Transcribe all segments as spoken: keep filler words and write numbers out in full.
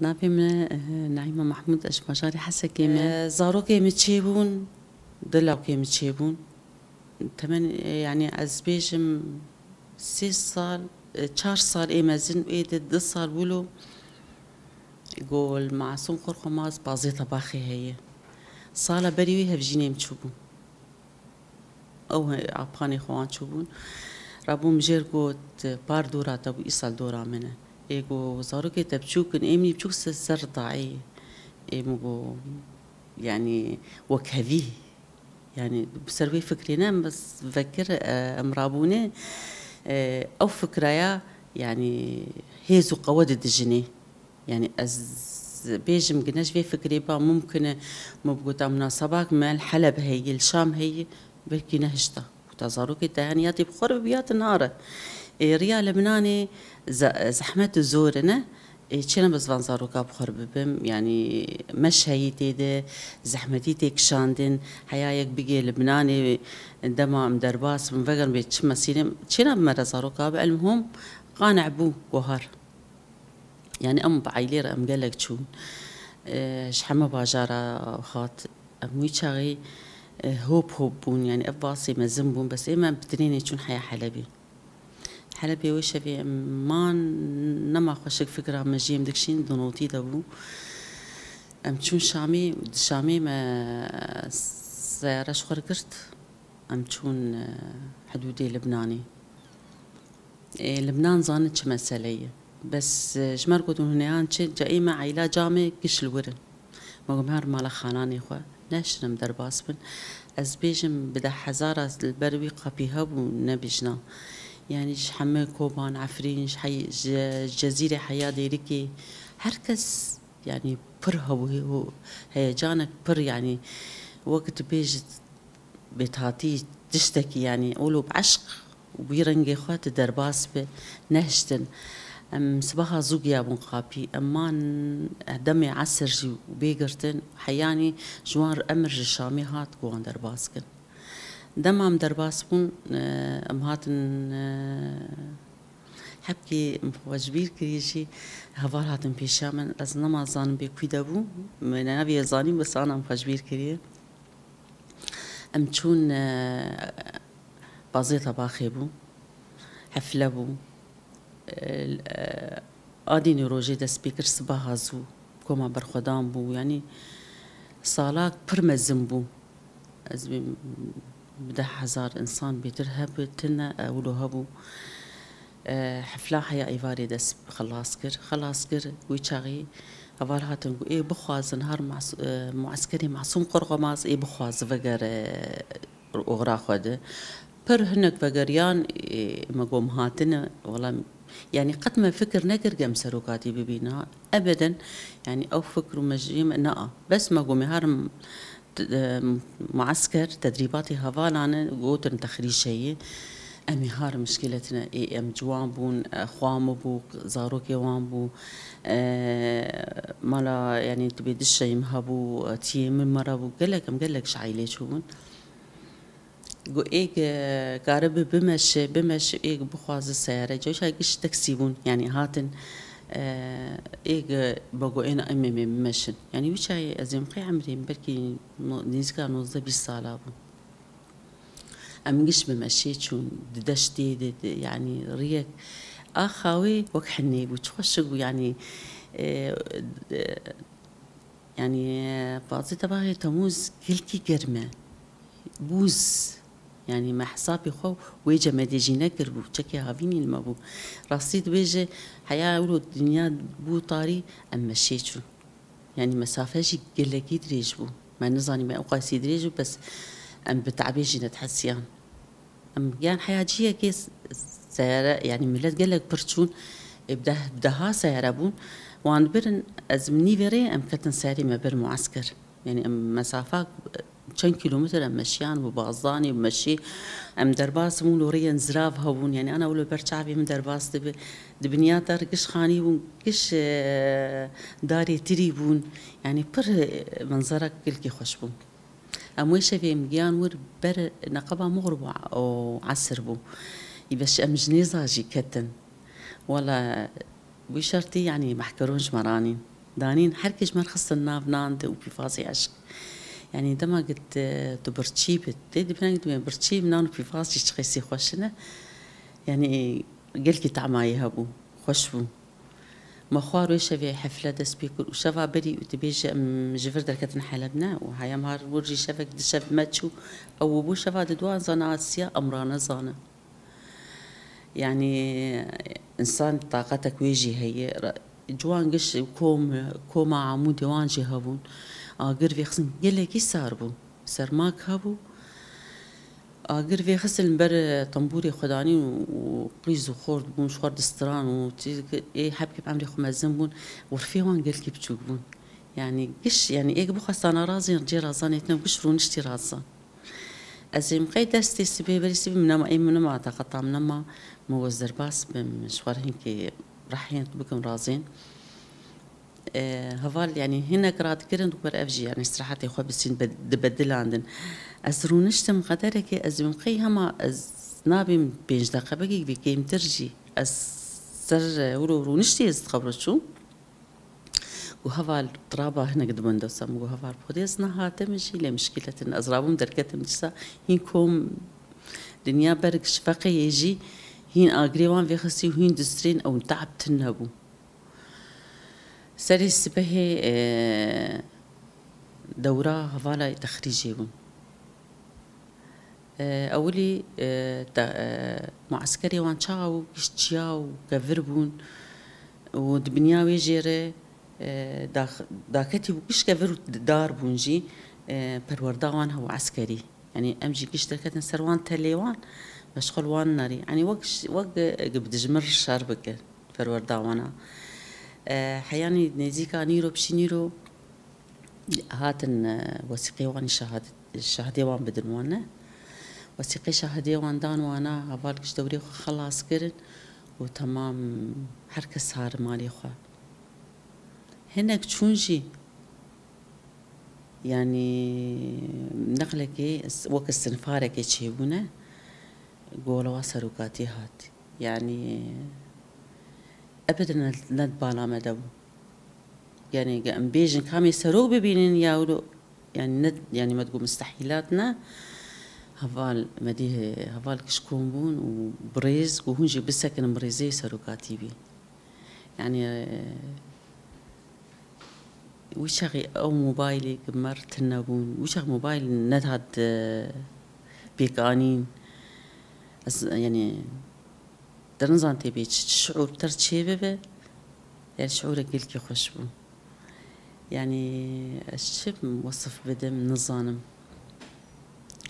Navê min, e, Naîma Mahmûd, ez ji bajarê Hesekê me. E, zarokê min çêbûn, du lawkê min çêbûn. Temen, e, yanî ez bêjim sê sal, e, çar sal ê mezin û ê di du sal wilo ku li Masûm Qorxomaz pazê tebaxê heye. Sala berî wî hevjînê min çûbû. Ew he-, apanê xwe wan çûbûn. Rabû min jêr got, "Par dora te bû, îsal dora min e." Ê got, "Zarokê te biçûk in, ê min î biçûk ser, ser dayê." Ê min got, yanî, wek hevî. Yanî, bi ser wê fikrê ne, em bes vekir, e, em rabûne, e, ew fikraya, yanî, hêz û qewe dide jinê. Yanî ez bêjim gine ji vê fikrê ba mumkin e, min bigota munasebak me li Heleb heye, li Şam heye, belkî nehişta. Gota zarokê te hene ya tê bi xwe re bibe ya te nare. Ê, riya Libnanê ze-, zehmet û zor e ne. Ê, çêne ez van zaroka bi xwe re bibim. Yanî meş heyî tê de, zehmetî tê kişandin. Heya yek bigê Libnanê dema em derbas bin, vegerin bê çi mesîrê, çêne bi me re zaroka bi. Elmuhim, qane bû, gohar. Yanî em bi aîlê re em gelek çûn. E, ji heme bajara hat. Em wî çaxê, e, hop hop bûn. Yanî ev basê mezin bûn. Bes ê me bi tinênê çûn heya Helebê. Helebê wê şevê em man, nema xweşik fikra me jî em dikişîn, di notî de bû. Em çûn Şamê, di Şamê me seyare ji xwe re girt. Em çûn, e, hidûdê Libnanê. Ê, Libnan zanin çi mesele ye. Bes, e, ji me re gotin hûn ê an çi, ca ê me eyla camê giş li wir in. Me got, "Me her mala xananê xwe, nehiştin em derbas bin." Ez bêjim, bi deh hezara li ber wî qapî hebû, nebijna. Yanî ji heme Koban, Efrîn, ji hey-, ji, ji Cezîrê heya Dêrikê, her kes, yanî pir hebû, he-, heyecanek pir, yanî wek tu bêjî, bêtatî tiştekî, yanî, wilo bi eşq û wî rengê xwe tu derbas bi, nehiştin. Em sibaha zû giyabûn qapî. Em man demê esir jî bê girtin. Heyanî ji wan re emir ji Şamê hat ku wan derbas kin. Dema em derbas bûn, e, em hatin, e, hebkê em xwe ji bîr kiriye jî heval hatin pêşiya min. Ez nema zanim bê kû de bû. Me navê zanî, bes ana em xwe ji bîr kiriye. Em çûn, e, pazê tebaxê bû, hefle bû. E, e, a dînê rojê dest pê kir, sibaha zû koma berxwedan bû. Yanî salak pir mezin bû. Ez bê bi deh hezar însan bêtir hebû, tune, e, wilo hebû. E, hefla heya êvarê dest xilas kir. Xilas kir, wî çaxî heval hatin ku ê bixwazin her mas-, e, mueskerê Masûm Qorxomaz ê bixwazi vegere oxira xwe de. Pir hinek vegeriyan, e, me got em hatine, wela, yanî qet me fikir nekir ku em serokatî bibîna. Ebeden, yanî ew fikr û mejiyê me nea. Bes me got em ê herin T-, e, muesker, tedrîbatê hevalan e, gotin texrîşeyê. Em ê har mişkîletine, ê em ciwan bûn, e, xwa min bû, zarokê wan bû, e, mala, yanî, tibê dişeyê min hebû, e, tiyê min me re bû. Gelek, em gelek ji aîlê çûbûn. Got, êk, e, karibe bimeşe, bimeşe, êk bixwaze seyare. Cewşa giş teksî bûn, yanî hatin, e, êk, e, me got, êna em ê bimeşin. Yanî wî çaxê ez ê min qey emrê min belkî no-, nêzîka nozdeh bîst sala bû. Em giş bi meşê çûn, di deştê de, de, yanî riyek axa wê wek hinê bû, çi xweşik bû, yanî, e, e, yanî, e, pazê tebaxê Temûz gelkî germ e. Bûz, yanî me hesabê xwe wê cemedê jî nekiribû, çekê havînî li me bû. Rastî dibêje, heya wilo dinya bû tarî, em meşê çûn. Yanî mesafe jî gelekî dirêj bû. Me nizanî me ew qasî dirêj bû, bes em bi te'bê jî nedihesiyan. Em giyan heya cihekê s-, seyare, yanî milet gelek pir çûn, ê bi deh, bi deha seyare bûn. Wan dibirin, ez min nîvê rê em ketin serê me bir muesker. Yanî em mesafa çend kîlometre em meşiyan, bi bazdanê, bi meşî, em derbas bûn, li rêyên zirav hebûn. Yanî ana wilo ber çavê min derbas dibe. Di binya te re giş xanî bûn, giş, e, darê tirî bûn. Yanî pir, e, menzerak gelkî xweş bû. Em wê şevê em giyan wir ber neqeba mixrib û, û esir bû. Î beş em ji nêza jî ketin. Wela wî şertî, yanî mehkeron ji me ranîn. Danîn, her kes ji me re xistin nav nan de û pîvazê eşq. Yanî dema git, e, tu birçî bit, tê dibînin git me birçî, nan û pîvaz jî çi qasî xweş in e. Yanî gelkî tamayê hebû, xweş bû. Me xwar wê şevê hefle dest pê kir û şeva berî û dibêje em ji vir derketin Heleb ne û heyam har wir jî şevek di şev me çû. Ew bû şeva di duan zana siya em ranezane. Yanî, însan taqetek wê jî heye. Ra-, ciwan giş kom, koma Amûdê wan jî hebûn. Agir vêxistin gelekî sar bû. Sermak hebû. Agir vêxistin li ber tembûrê xwe danîn û, û qîz û xort bûn, ji xwe distiran û çi-, ê hebkê bi emrê xwe mezin bûn. Xurfê wan gelkî biçûk bûn. Yanî giş, yanî ê bixwestana razên, cê razanê tine giş rûniştî razan. Ez ê miqey destê sibê berî sibê min nema, ê min nema, taqeta min nema, min wez derbas bim, ji xwe re hinkê rehiyên bikim razên. E, heval, yanî hinek radikirin, ber ev jî, yanî, îstirahetê xwe bisîn, be-, dibedilandin. Ez rûniştim qederekê, ez ê miqey hema, ez nabêm pênc deqe, belkî vê kêmtir jî. Ez ser, e, wilo rûniştî ez dixebiro çûm. Got, heval, traba hinek di windosa min. Got, heval, bi Xwedê ez nehatime jî, lê mişkîletin. Ez rabûm derketim dîsa. Hîn kom dinya berg şifeqê yê jî, hîn agirê wan vêxistî û hîn distrên ew te'b tune bû. Serê sibehê, e, dewra hevala texrîcê bûn. E, ewilî, e, te-, e, mueskerê wan çawa bû, giş çiya û kevir bûn û di binya wê jê re, e, dax-, daketî bû, giş kevir û dar bûn jî, e, perwerda wan hebû eskerî. Yanî em jî giş derketin ser wan telê wan, meşxul wan nerî. Yanî wek ş-, wek, e, bi dijmin şer bike perwerda wana. E, heyanî nêzîka nîro, pişî nîro, hatin, e, wesîqê wan şahid-, şahidê wan bidin wan, ne? Wesîqê şahidê wan dan wana, heval giş dewrê xwe xelas kirin û temam her kes har malê xwe. Hinek çûn jî, yanî neqlekê s-, wek sinfarekê çêbûne, gola wa serokatî hat. Yanî ebeden ne, ne di bala me de bû. Yanî ge em bêjin kamê serok bibînin ya wilo, yanî ne, yanî me digot mistehîlat ne. Heval me dî he-, heval giş kom bûn û birêz, got hûn jî bisekinin birêzê serokatî bî. Yanî, e, wî çaxî ew mobaylê ki mer tune bûn, wî çax mobayl nedihat, e, pêkanîn. Ez, yanî, te nizan tê bê çi, çi şiûr ter çê bibe, yanî şiûrek gelkî xweş bû. Yanî, ez çi wesif bidim, nizanim.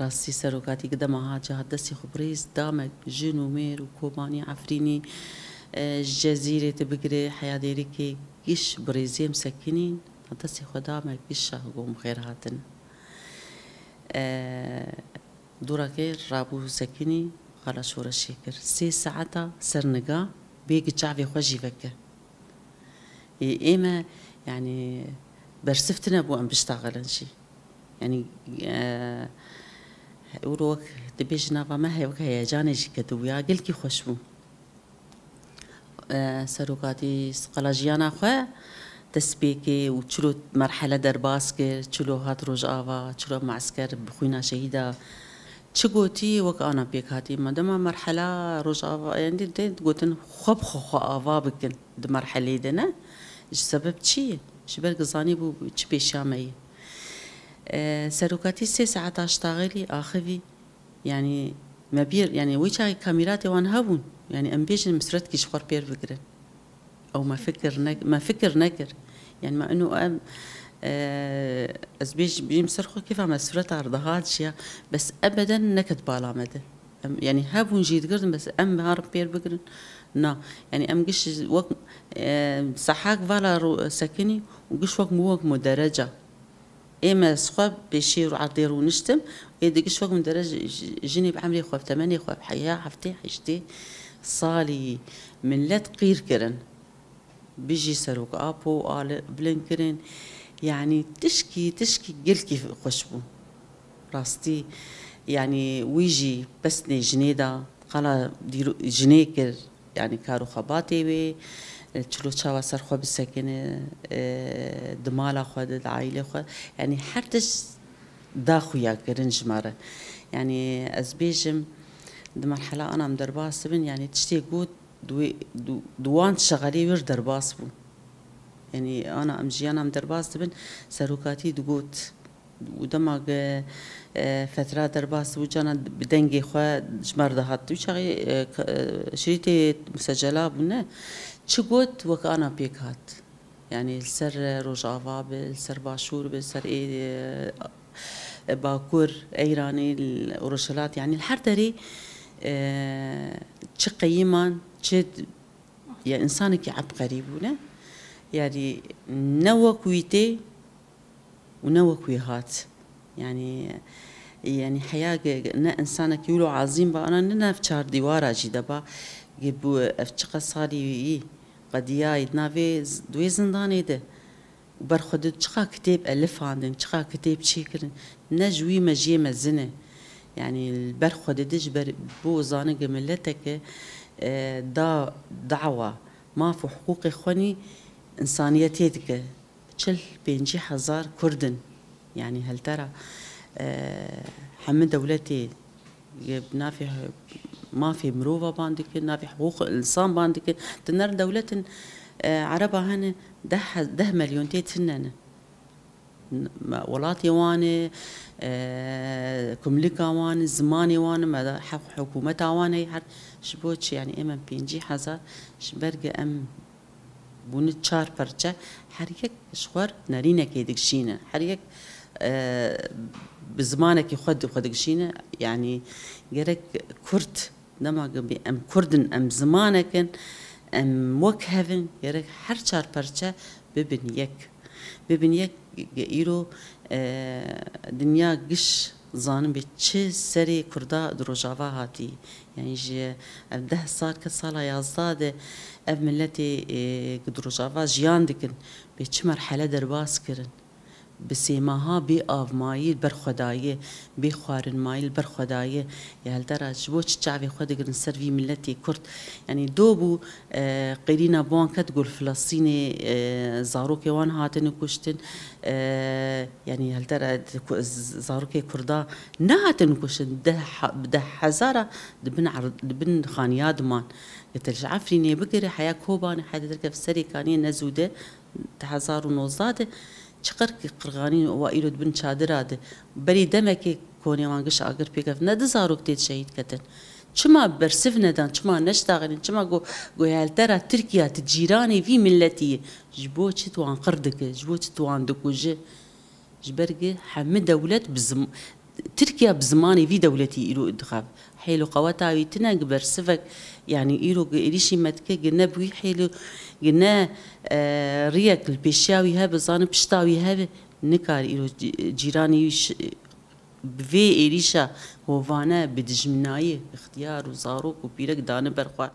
Rastî serokatî ki dema hat, ji hat destê xwe birêz, damek jin û mêr û kobanî Efrînî, e, ji Cezîrê te bigire heya Dêrikê, giş birêzê em sekinîn, hat destê xwe damek giş şah got em xêr hatin. E, dûrakê rabû sekinî, xala şoreşê kir. Sê saeta ser niga bêgi çavê xwe jî veke. Ê, ê me, yanî, bersiv tune bû em biştaxilin jî. Yanî, e, wilo wek dibêjin nava me heye, wek heyecanê jî ketibû ya, gelkî xweş bû. E, serokatî qala jiyana xwe dest pê kê û çilo merhele derbas kir, çilo hat Rojava, çilo muesker bi xwîna şehîda çi gotî, wek ana pêk hatî. Me dema merhela Rojava, yanî tê digotin xwe bi xwe, xwe ava bikin di merhelê de ne. Ji sebeb çi ye? Ji ber ku zanîbû çi pêşiya me ye. E, serokatî sê saeta ştaxelî axivî, yanî me bîr, yanî wê çaxê kamîratê wan hebûn. Yanî em bêjin misretkî ji xwe pêr bigirin. Ew me fikir ne-, me fikir nekir. Yanî me ino em, e, ez bêj-, bêjim ser xwe kêfa me sureta re dihat jiya, bes ebeden neket bala me de. Em, yanî hebûn jî digirtin, bes em harin pêr bigirin. Na, yanî em giş wek, e, sehak vala ro-, sekinî û giş wek mu, wek mu dereca. Ê me ez xwe pêşî û erdê rûniştim, ê di giş wek min dere ji, ji, jinê bi emrê xwe, bi temenê xwe, bi heya heftê heştê salî millet qîr kirin. Bijî Serok Apo, a li bilind kirin. Yanî tişkî, tişkî gelkî xweş bû. Rastî, yanî wî jî pesnê jinê da, qala dîro-, jinê kir. Yanî kar û xebatê wê, Çilo çawa ser xwe bisekine, e, di mala xwe de, di aîlê xwe. Yanî her tişt da xuya kirin ji me re. Yanî ez bêjim, di merhela ana em derbas dibin, yanî tiştê got, di wê, di, di wan şexelê wir derbas bû. Yanî ana em jiyana em derbas dibin, serokatî digot, û dema ge, e, fetra derbas bû, cana bi dengê xwe ji me re dihat. Wî çaxê, e, k-, e, şirîtê musecela bûne. Çi got, wek ana pêk hat. Yanî li ser, e, Rojava be, li ser Başûr be, li ser ê, e, e, Bakur, Eyranê, li Rojhilat, yanî li her derê, e, çi qeyîman, çi d-, ya însanekî ebqerî bûne. Yanî ne wek wî tê, û ne wek wî hat. Yanî, yanî heya ge-, ge-, ne însanekî wilo ezîm ba, ana ne nav çar dîwara jî de ba, ge bû ev çiqas salî wî qediyayî di navê z-, di wê zindanê de. Û ber xwe de çiqa kitêb elifandin, çiqa kitêb çêkirin. Ne ji wî mejiyê mezin e. Yanî li ber xwe de de ji ber bo zanige mileteke, e, da dawa maf û hiqûqê xwe nî însaniyetê dike. Çil pêncî hezar Kurd in. Yanî heltera, e, hemî dewletê, e, bi navê mafê mirova ban dikin, navê hiqûq însan ban dikin. Di ner dewletin, e, Ereba hene deh, deh milyon tê tune ne. Me welatê wan e, e, kumlika wan e, zimanê wan e, me de he-, hikûmeta wan e, her ji bo çi? Yanî êm em pêncî hezar ji ber ge em bûne çar perçe, her yek ji xwe nerînekê dikişîne. Her yek, e, bi zimanekî xwe di xwe dikişîne. Yanî gerek Kurd, dema ge bê em Kurd in, em zimanek in, em wek hev in, gerek her çar perçe bibin yek. Bibin yek, ge îro, e, dinya giş zanin bê çi serê Kurda di Rojava hatî. Yanî ji ev deh sal ke sala yazdeh de ev miletê, e, ku di Rojava jiyan dikin, bê çi merhele derbas kirin. Bi sêmaha bê av mayî li ber xwe daye, bê xwarin mayî li ber xwe daye. Ya heltera ji bo çi çavê xwe digirin ser vî miletê Kurd? Yanî do bû, e, qêrîna bi wan ket ku li Filistînê, e, zarokê wan hatine kuştin. E, yanî heltera ku-, z-, zarokê Kurda nehatin kuştin. Deh ha-, bi deh hezara di bin erd-, di bin xaniya diman. Li Tel Efrînê bigire heya Kobanê, hede derkev Serêkaniyê ne zû de, di hezar û nozdeh de çiqer ki qirxanîn û wa îro di bin çadira de. Berî demekê konê wan giş agir pêkevt. Ne di zarok tê şehîd ketin. Çima bersiv nedan, çima neştaxînin, çima go, go heltera Tirkiya ti cîranê vî miletî ye? Ji bo çi tu wan qir dike, ji bo çi tu wan dikuje? Ji ber gi hemî dewlet bi zim-, Tirkiya bi zimanê vî dewletî îro dixev. Hêl û qeweta wî tine gi bersivek, yanî îro gi êrîşî me dike, gi ne bi wî hêl û gi ne, e, riyek li pêşiya wî hebe, zane pişta wî hebe, nikare îro cî-, cîranê wî şi-, bi vê êrîşa hovane bi dijminayî ixtiyar û zarok û pîrek dane ber xwe.